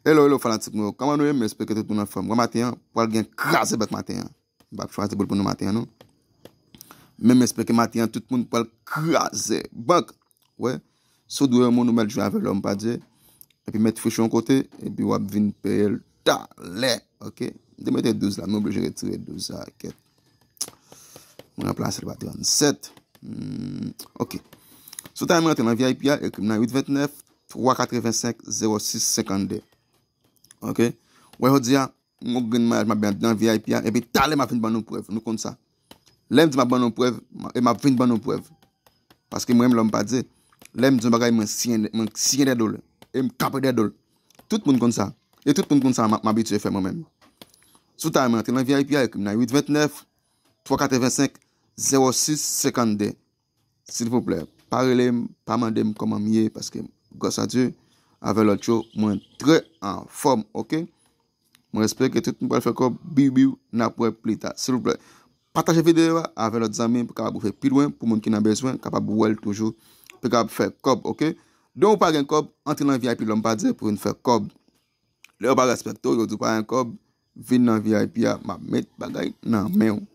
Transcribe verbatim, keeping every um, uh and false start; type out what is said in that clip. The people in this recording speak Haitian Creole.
Hello, hello, fanatik mwen yo. Kòman nou ye? M espere ke tout moun anfòm. Granmaten an, pral gen kraze bank maten an. M p ap chwazi pou l pou nou maten an, non. Men m espere ke maten an, tout moun pral kraze bank. Wè, si w dwe yon moun, ou mèt jwe avè l, Lòm Padye. Epi mèt fich yon kote, epi w ap vin peye l talè. Ok? M te mete douz la, m oblije retire douz la, kèt. Mwen ranplase l pa trannsèt. Hmm, ok. Si w ta renmen rantre nan V I P a, ekri m nan uit vennèf, twa katrevensenk, zewo sis senkannde. Ok? Wè, jodi a, m gon grenn maryaj m ap bay nan V I P a, epi talè m ap vin ban nou prèv. Nou konn sa. Lè m di m ap ban nou prèv, m- e m ap vin ban nou prèv. Paske mwen menm, Lòm Padye, lè m di yon bagay, mwen siyen, mwen siyen dèdo l. E m kanpe dèdo l. Tout moun konn sa. E tout moun konn sa, m m abitye fè mwen menm. Si w ta renmen rantre nan V I P a, ekri m nan uit vennèf, twa katrevensenk, zewo sis senkannde. Silvouplè, pa rele m, pa mande m kòman m ye, paske, gras a Dye, avè lòt yo, mwen trè anfòm, ok? Mwen espere ke tout moun pral fè kòb, biw biw, n ap wè pli ta. Silvouplè, pataje videyo a avè lòt zanmi pou kapab pouse pi lwen, pou moun ki nan bezwen, kapab wè l toujou, pou kapab fè kòb, ok? Donk, ou pa gen kòb, antre nan V I P Lòm Padye pou vin fè kòb. Lè yo pa respekte w, yo di w pa gen kòb, vin nan V I P a, m ap met bagay nan men w.